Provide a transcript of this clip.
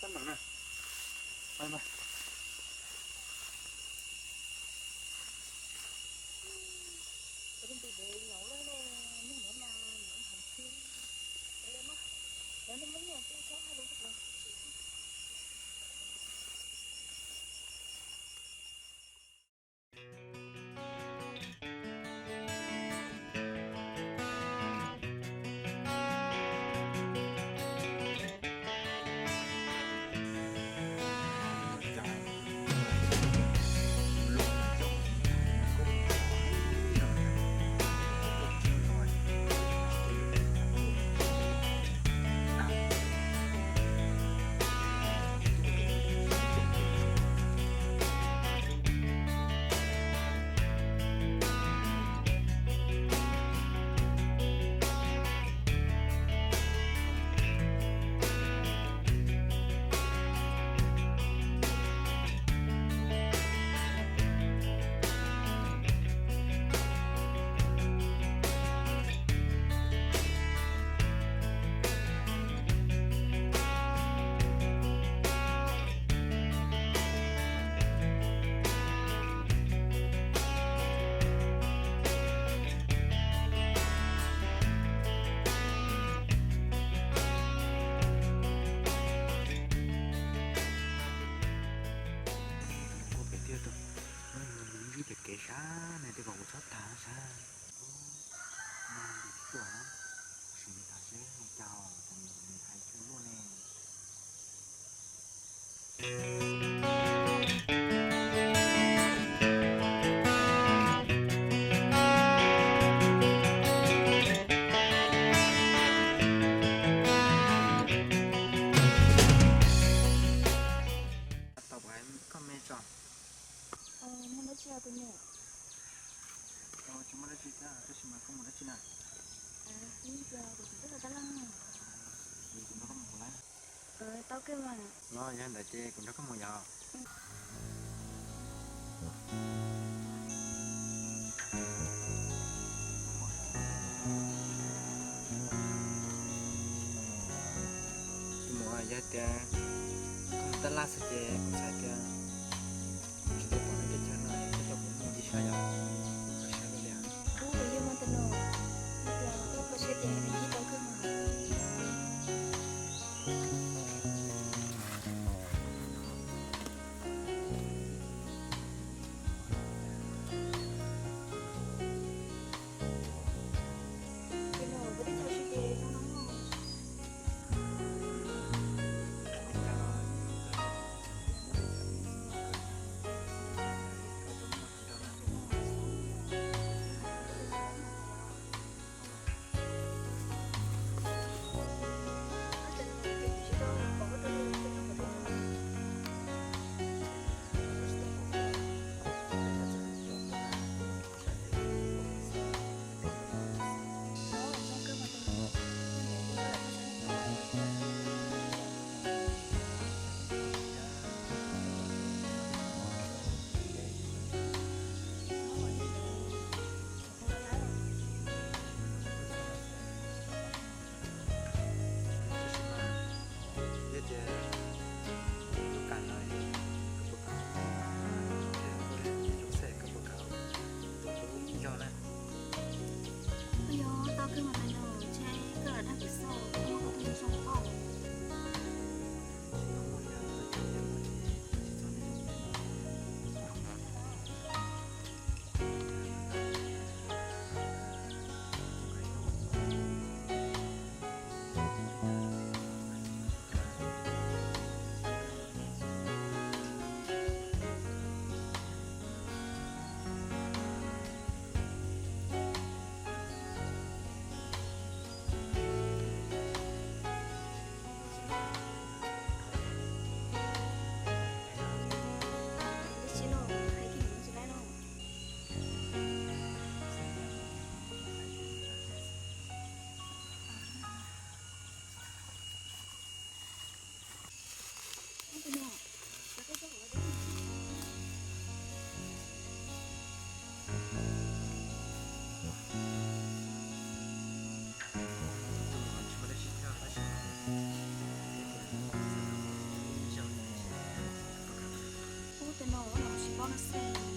tab meem na. Ua pem tiag tus, mus ib pem kev sab ne, tej kom kuv txhob tag sab. Nag ntim tuaj, sim nws tag seb ua cas, nws hais tsis luaj ne. Tau, koj me tso. Muaj dab tsi os tus niam? Tsis muaj dab tsi thiab, tab sis mas koj mus dab tsi na? Kuv nrog koj mus lawm. Tau kawg mas. Los yog ntawd ces kuv nrog koj mus yom. Tus muam, yog tias koj mus tab laj xwb ces kuv xav tias tsis tau pom nej teb chaws no es koj coj kuv mus ncig saib yom, koj saib li ntawd. Kuv yog mus ntawm no, yog tias koj kho siab ces ncig tau kawg mas. xwb.